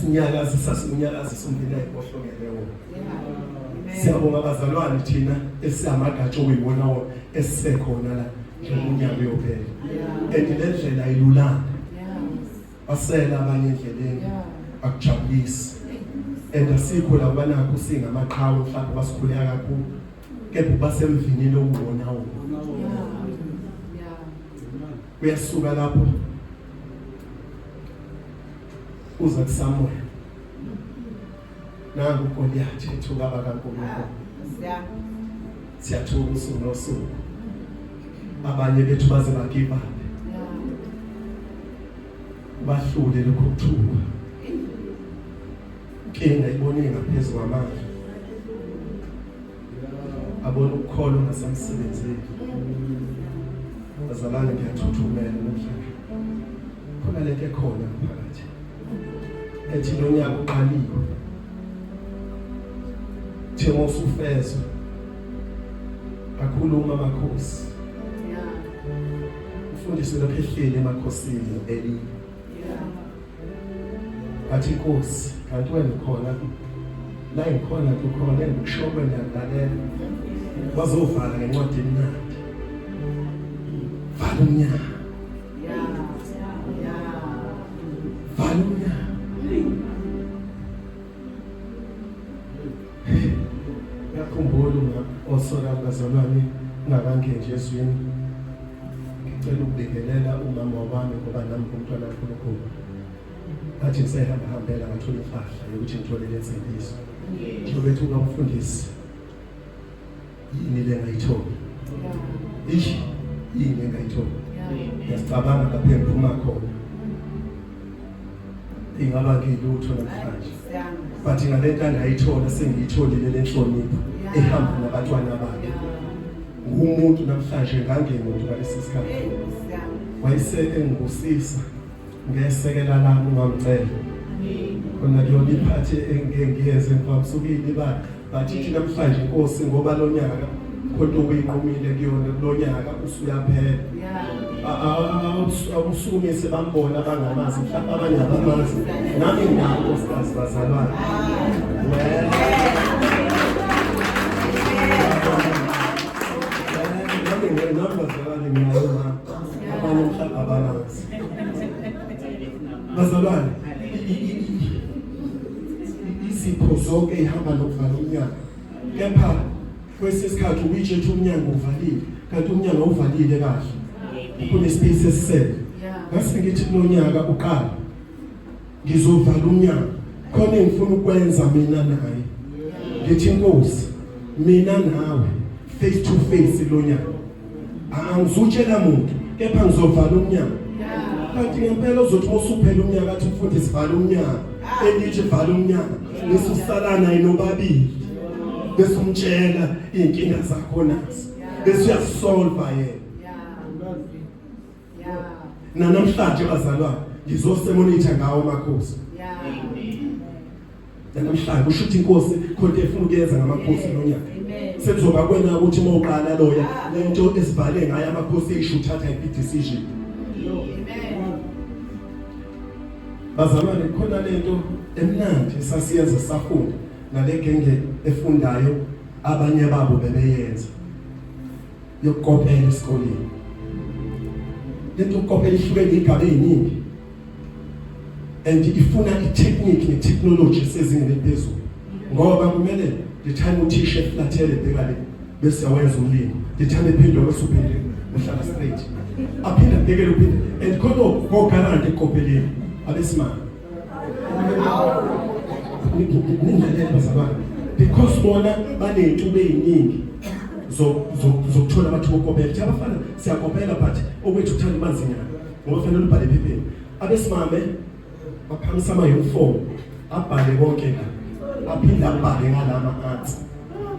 Usinyakazisa, sinyakazisa umndeni ayibohlokele wona. Siyabonga bazalwane, thina esihamagatsha okuyiwona wona esisekhona la njengoba unyaka uyophela. And le ndlela ayilulanga. Basela abanye endleleni, akujabulisi. And asikho la kubanakho singamaqhawe, mhlawumbe basikhuleka kakhulu, kepha basemvinini okuwona wona. Uyasuka lapho uza kuSamuel, nangu uGoliath ethuka abakaNkulunkulu. Siyathuka usuku nosuku, abanye bethu baze bagive up. Bahlule lokho kuthuka, inkinga ibone ngaphezulu kwamandla, abona ukukholwa ngasemsebenzini. Bazalwane, ngiyathuthumela namhlanje, khona lento ekhona phakathi ethi lo nyaka uqaliwe, thema usufezwa, akhuluma amakhosi, ufundiswe lokho ehleli emakhosini Eli, athi, "Inkosi, kanti wena ukhona la, ngikhona, kukhona engikusho kwena, lalela." Wazovala ngencwadi emnandi, vala umnyango, vala umnyango. Ngiyakhumbula uma osola bazalwane ngakangeni ezweni, ngicela ukubingelela umama wami ngoba nami ngumntwana kaNkulunkulu. Ngathi ngisehamba hambela, ngathola inhlahla yokuthi ngithole lensindiso. Njengoba ethi ungamfundisi yini le ngayithola, ish, yini engayithola? Ngiyacabanga lapho engiphuma khona, ingaba ngilutho namhlanje, but ngalento angayithola, sengiyitholile lenhlonipho ehamba nabantwana bakhe. Ngumuntu namhlanje, ngangemuntu ngalesi sikhathi, wayese engibusisa ngesekela lami. Ungamcela khona kuyona iphathi engike ngiyenze, ngivamsukile ibala, but ithi namhlanje inkosi, ngoba lo nyaka khona okuyinqumile kuyona, kulo nyaka usuyaphela, awusukumise bambona abangamazi, mhlawumbe abanye abamazi, nami nginabo nkosikazi, bazalwane. Well, nami bazalwane nginayo ma, abanye mhlawumbe abamazi. Bazalwane, izipho zonke ihamba nokuvala umnyango, kepha kwesinye isikhathi uyitshethe umnyango uvalile, kanti umnyango awuvalile kahle, kunespace esisele. Ngase ngithi kulonyaka uqala ngizovala umnyango, khona engifuna ukwenza mina naye. Ngithi, "Inkosi, mina nawe face to face kulonyaka, angizutshela muntu, kepha ngizovala umnyango." Kanti ngempela uzothi usuphela umnyaka athi, "Mfundisi, vala umnyango." Elithi vala umnyango, bese usala naye nobabili, bese umtshela iy'nkinga zakho nazo, bese uyasolva yena. Namhlanje bazalwane, ngizosemonitha ngawo amakhosi namhlanje. Kusho ukuthi inkosi khona efuna ukuyenza ngamakhosi lonyaka. Sekuzoba kwena ukuthi uma uqala loya lento esibhale ngayo amakhosi isho, uthatha i decision. Bazalwane, khona lento emnandi esasiyenza safunda nale genge efundayo, abanye babo bebeyenza yokukopela esikoleni. Lento yokukopela ihlukene igaba eziningi and ifuna i-technique ne-technology esezingeni eliphezulu, ngoba kumele the time uthisha eflathele, bheka le, bese yawenza umlingo, the time ephendula bese uphendula uhlala straight, aphinde abhekele, uphinde, and khona kogarante ekukopeleni abesimame. Ningilalele bazalwane, because bona baney'ntuba ey'ningi zokuthola amathuba okukopela. Thina abafana siyakopela, but okwethu kuthanda ubanzinyana ngoba fanele ubhale ephepheni. Abesimame baphakamisa ama-uniform, abhale konke la, aphinde abhale ngalama ansi,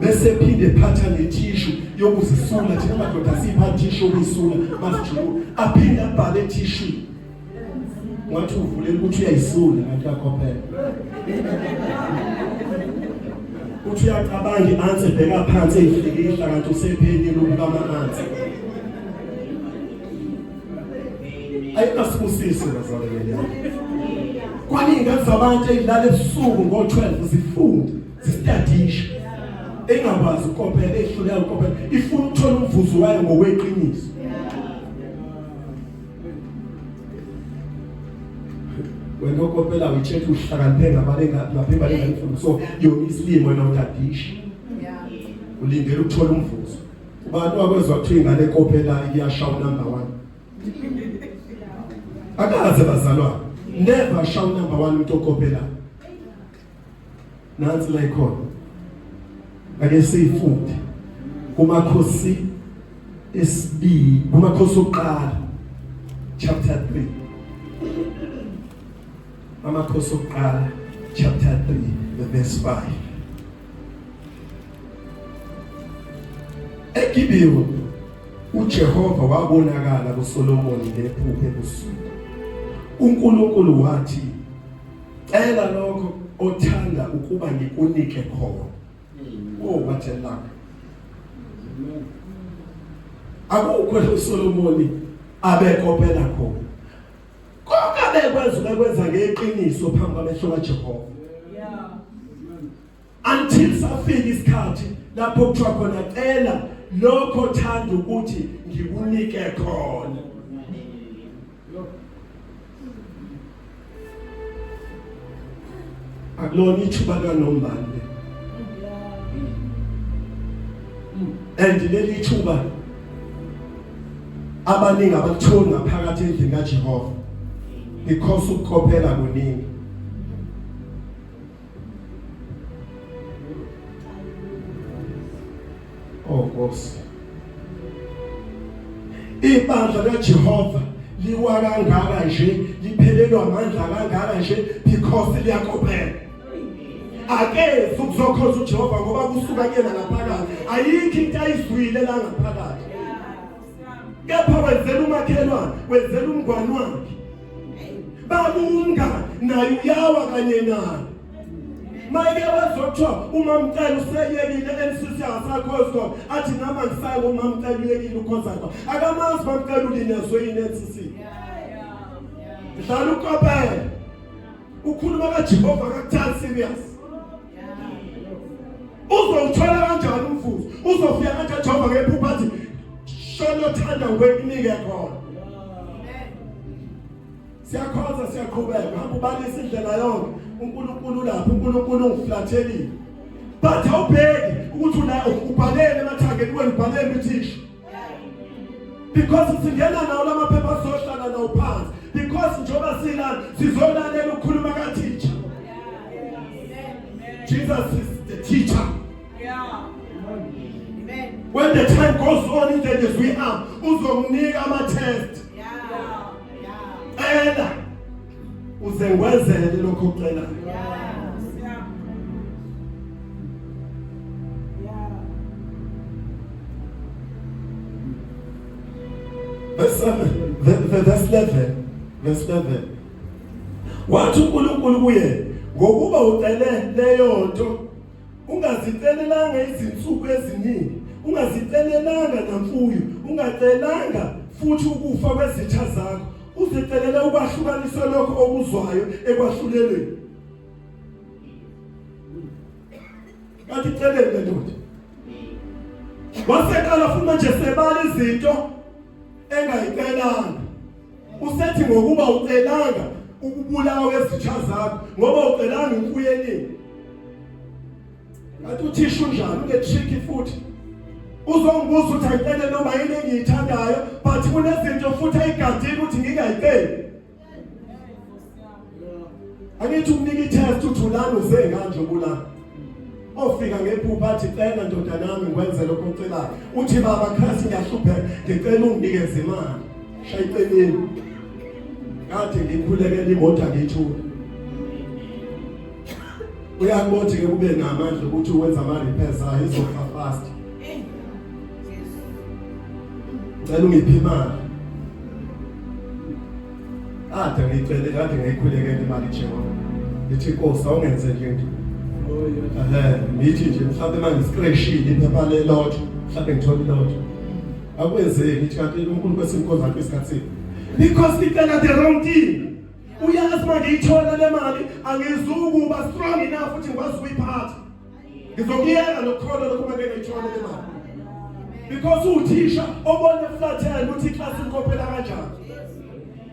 bese ephinde ephatha nethishu yokuzisula. Thina madoda siyiphatha thishu yokuyisula masijuluka, aphinde abhale ethishu, ngathi uvulela ukuthi uyayisula, kanti uyakhophela. Uthi uyacabanga i-answer, ebheka phansi eyihlikihla, kanti usephelile ubuka ama-answer. Ayikasibusisi bazalwane. Kwaningi zabantu ezilala ebusuku ngo-12 zifunde, zistadisha. Engakwazi ukukopela, ehluleka ukukopela, ifuna ukuthola umvuzo wayo ngokweqiniso. Wena okopela uyitshela uhlakaniphe ngabale ngaphi bale ngalifundo so yona isilimo wena utadisha. Ulindele ukuthola umvuzo. Ubani wakwezwa kuthiwa ingane ekopela iyashawa number 1. Akaze bazalwane. Never show number 1 umuntu okopela. Nansi la ikhona. Ake siyifunde. Kumakhosi esibili, kumakhosi oqala chapter 3. Amakhosi oqala chapter 3 verse 5. EGibhithe uJehova wabonakala kuSolomoni ngephupho ebusuku. uNkulunkulu wathi, "Cela lokho othanda ukuba ngikunike khona." Oh, what a luck. Akukho uSolomoni abekopela khona. Konke abekwenza ubekwenza ngeqiniso phambi kwamehlo kaJehova. Yeah. Until safika isikhathi lapho kuthiwa khona cela lokho thanda ukuthi ngikunike khona. Akulona ithuba likaNombani. And leli thuba abaningi abakutholi ngaphakathi endlini kaJehova because ukukhophela kuningi. Oh Nkosi. Ibandla kaJehova liwa kangaka nje, liphelelwa amandla kangaka nje because liyakopela. Akezi ukuzokhonza uJehova ngoba kusuka kuyena ngaphakathi. Ayikho into ayizwile la ngaphakathi. Kepha wenzela umakhelwane, wenzela umngani wakhe. Babumngani naye uyawa kanye naye. Mayike wezothiwa umamcela useyekile NCC akasakhozi khona athi nami angisayi umamcela uyekile ukhonza khona akamazi mamcela ulinyazwe yini NCC dlala ukopela ukhuluma kaJehova akakuthathi serious uzowuthola kanjani umvuzo uzofika kanjani Jehova ngephupha athi shono thanda ngwekunike khona Siyakhonza siyaqhubeka hamba ubalisa indlela yonke uNkulunkulu lapho uNkulunkulu ungiflathelile but awubheki ukuthi una ubhalele emathangeni wena ubhalele uthisha because singena nawo lamaphepha sizohlala nawo phansi because njengoba silana sizolalela ukukhuluma ka-teacher Jesus is the teacher Yeah. Amen. When the time goes on in the we are uzokunika ama test. Yeah. Yeah. Cela uze ngwenzele lokho ocelayo. Yeah. Yeah. Verse 7, verse 11, verse 11. Wathi uNkulunkulu kuye ngokuba ucele leyo nto Ungazicelelanga izinsuku eziningi, ungazicelelanga namfuyo, ungacelanga futhi ukufa kwezitha zakho, uzicelele ukwahlukanisa lokho okuzwayo ekwahlulelweni. Kanti celeni le ndoda. Waseqala futhi manje sebala izinto engayicelanga. Usethi ngokuba ucelanga ukubulawa kwezitha zakho ngoba ucelanga imfuyo eningi. Ngathi uthisha unjani une trick futhi. Uzongibuza ukuthi angicele noma yini engiyithandayo but kunezinto futhi ayigadile ukuthi ngingayiceli. Angithi ukunika i-test uthi ulana uze kanje ubulala. Ofika ngephupha athi cela ndodana yami ngikwenze lokho ocelayo. Uthi baba Christ ngiyahlupheka ngicela unginikeze imali. Shaya iceleni. Kade ngikhulekela imoto angiyithuli. Uyakubona ke kube namandla ukuthi uwenza ama repairs ayo izofa fast. Cela ungiphe imali. Kade ngiyicele kade ngiyikhulekela imali Jehova. Ngithi Nkosi awungenze nje nto. Ehe, ngithi nje mhlawumbe manje ngiscrashile iphepha lelotho, mhlawumbe ngithola ilotho. Akwenzeki ngithi kanti uNkulunkulu esimkhonza isikhathi. Because ngicela the wrong thing. Uyazi mangiyithola le mali angizukuba strong enough ukuthi ngikwazi ukuyiphatha. Ngizokuyeka lokukholwa lokhu uma ngingayithola le mali. Because uthisha obona flathela ukuthi iclass ikhophela kanjani.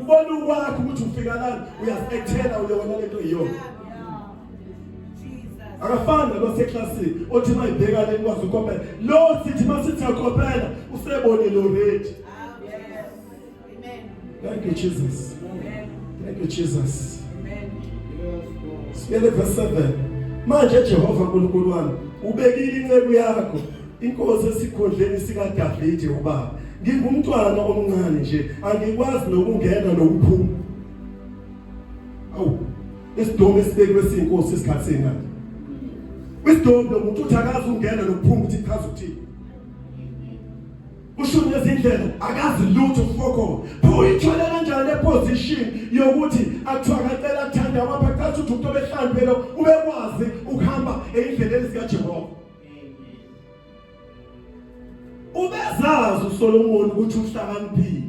Ubona ukwakho ukuthi ufika lana uyazi-actela uyona lento iyona. Akafani naloseclassini othi mayibheka le kwazi ukopela. Lo sithi masithi akopela usebonile already. Thank you Jesus. Thank you Jesus. Sibuyele verse 7. Manje Jehova uNkulunkulu wami ubekile inceku yakho inkosi esikhundleni sikaDavide ubaba. Ngingumntwana omncane nje angikwazi nokungena nokuphuma. Awu isidomu esibekiwe siyinkosi isikhathi sengane. Isidomu lo muntu uthi akazi ungena nokuphuma ukuthi chaza ukuthini. Usho nezindlela akazi lutho fokho. Pho uyithole kanjani le position yokuthi akuthiwa akacela kuthanda wapha chaza ukuthi umuntu obehlanu phela ubekwazi ukuhamba endleleni zikaJehova. Ubezazi uSolomon ukuthi uhlakaniphile.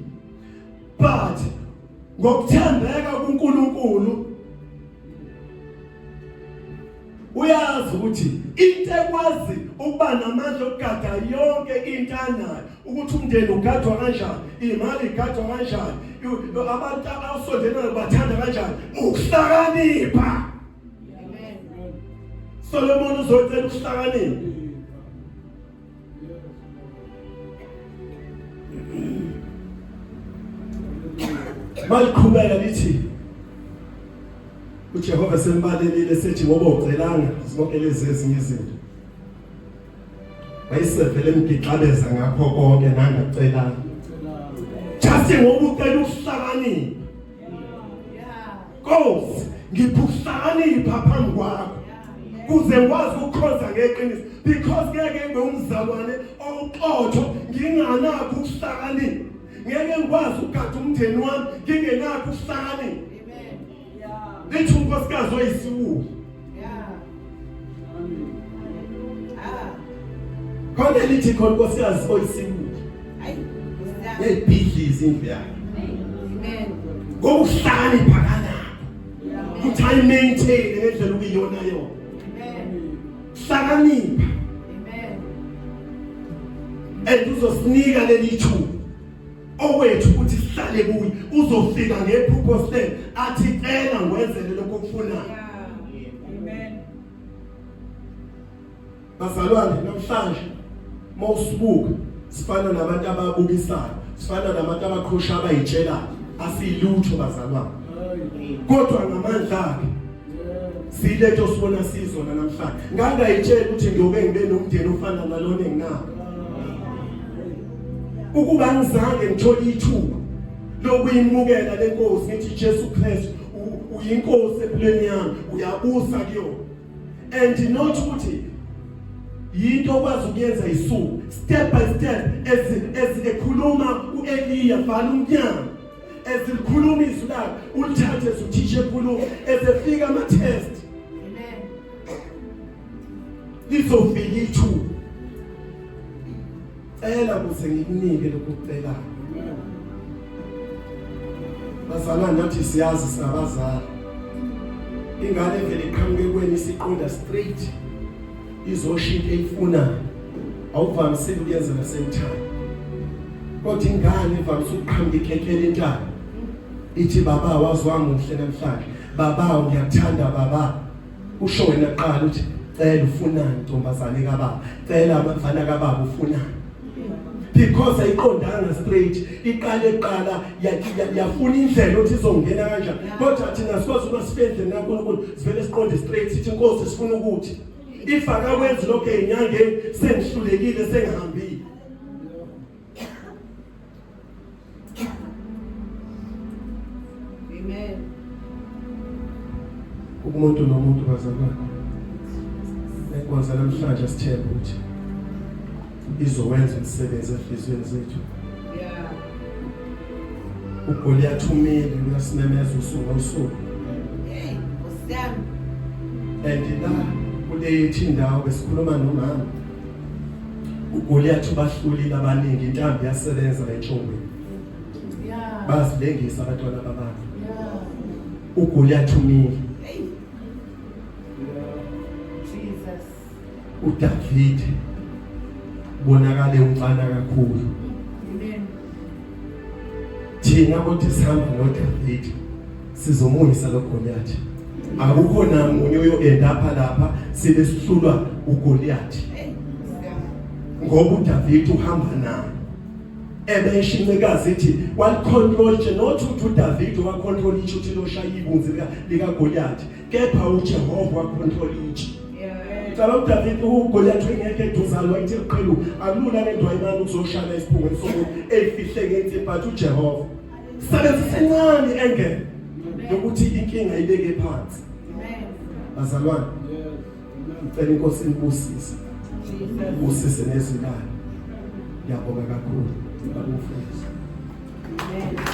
But ngokuthembeka kuNkulunkulu uyazi ukuthi into ekwazi ukuba namandla okugada yonke into anayo ukuthi umndeni ugadwa kanjani imali igadwa kanjani abantu abasondelana bathanda kanjani ukuhlakanipha. Amen. Solomon uzocela ukuhlakanipha. Maliqhubeka lithi uJehova sembalelile sethi ngoba ucelanga zonke lezi ezinye izinto. Wayesevele emgixabeza ngakho konke nangacelanga. Just ngoba ucela ukuhlakanipha. Nkosi, ngipha ukuhlakanipha phambi kwakho. Kuze ngikwazi ukukhonza ngeqiniso because ngeke ngibe umzalwane oqotho nginganakho ukuhlakanipha. Ngeke ngikwazi ukugada umndeni wami ngingenakho ukuhlakanipha. Amen. Yeah. Lithi unkosikazi oyisiwula. Yeah. Ah. Khona lithi khona unkosikazi oyisiwula. Hayi. Yayibhidliza indlu yakhe. Amen. Ngokuhlakanipha kanako. Ukuthi ayi-maintain ngendlela okuyiyona yona. Amen. Hlakanipha. Amen. And uzosinika leli thuba. Owethu ukuthi sihlale kuye uzofika ngephupho sihlele athi cela ngwenzele lokho okufunayo. Amen. Bazalwane namhlanje mawusibuka sifana nabantu ababukisayo, sifana nabantu abaqhosha abayitshelayo, asilutho bazalwane. Kodwa ngamandla akhe siletho sibona sizona namhlanje. Ngangayitshela ukuthi ngiyobe ngibe nomndeni ofana nalona enginawo. Ukuba ngizange ngithole ithuba lokuyimukela lenkosi ngithi Jesu Kristu uyinkosi empilweni yami, uyabusa kuyona. And not ukuthi yinto okwazi ukuyenza isuku step by step as ekhuluma uEliya vala umnyango ezilikhuluma izwi lakhe ulithathe as uthisha ekhuluma ezefika ama test. Amen. Lizofika ithuba. Cela kuze ngikunike lokhu kucelayo. Bazalwane nathi siyazi singabazali. Ingane evele iqhamuke kweni isiqonda straight izoshintsha eyifunayo. Awuvamisile ukuyenza the same time. Kodwa ingane ivamise ukuqhamuka ikekela intaba. Ithi baba wazi wanguhle namhlanje. Baba ngiyakuthanda baba. Usho wena kuqala uthi cela ufunani ntombazane kababa. Cela abafana kababa ufunani. Because ayiqondanga straight iqale qala yafuna indlela ukuthi izongena kanjani kodwa thina sikwazi uma sifike endleleni kaNkulunkulu sivele siqonde straight sithi inkosi sifuna ukuthi if akakwenzi lokho ezinyangeni sengihlulekile sengihambile. Amen. Umuntu nomuntu bazalwane. Enkonzo namhlanje sithemba ukuthi izowenza umsebenzi enhliziyweni zethu. Yeah. uGoliath umile uyasimemeza usuku nosuku. Hey, Nkosi yami. And la kuleyithi indawo besikhuluma nomama. uGoliath ubahlulile abaningi intambo iyasebenza la entshongweni. Yeah. Bazilengisa abantwana babantu. Yeah. uGoliath umile. Hey. Jesus. uDavid bonakale umfana kakhulu. Amen. Thina kodwa sihamba noDavid sizomuyisa lo Goliath. Akukho namunye oyo end up lapha sibe sihlulwa uGoliath. Hey. Nkosi yami. Ngoba uDavid uhamba naye. Ebeshincekazi ithi walicontrol nje, not ukuthi uDavid wacontrol itshe uthi loshaya ibunzi likaGoliath, kepha uJehova wacontrol itshe. Yeah. Cala uDavid uGoliath engekho eduzane, wayithi liqhelu akulula nendwayimane ukuzoshaya isiphungo somuntu efihle ngensimbi, but uJehova sebenzisa encane engene yokuthi inkinga ibeke phansi. Amen. Bazalwane, ngicela inkosi inibusise, Jesus. ibusise nezwi layo. Ngiyabonga kakhulu, babufundisi. Amen.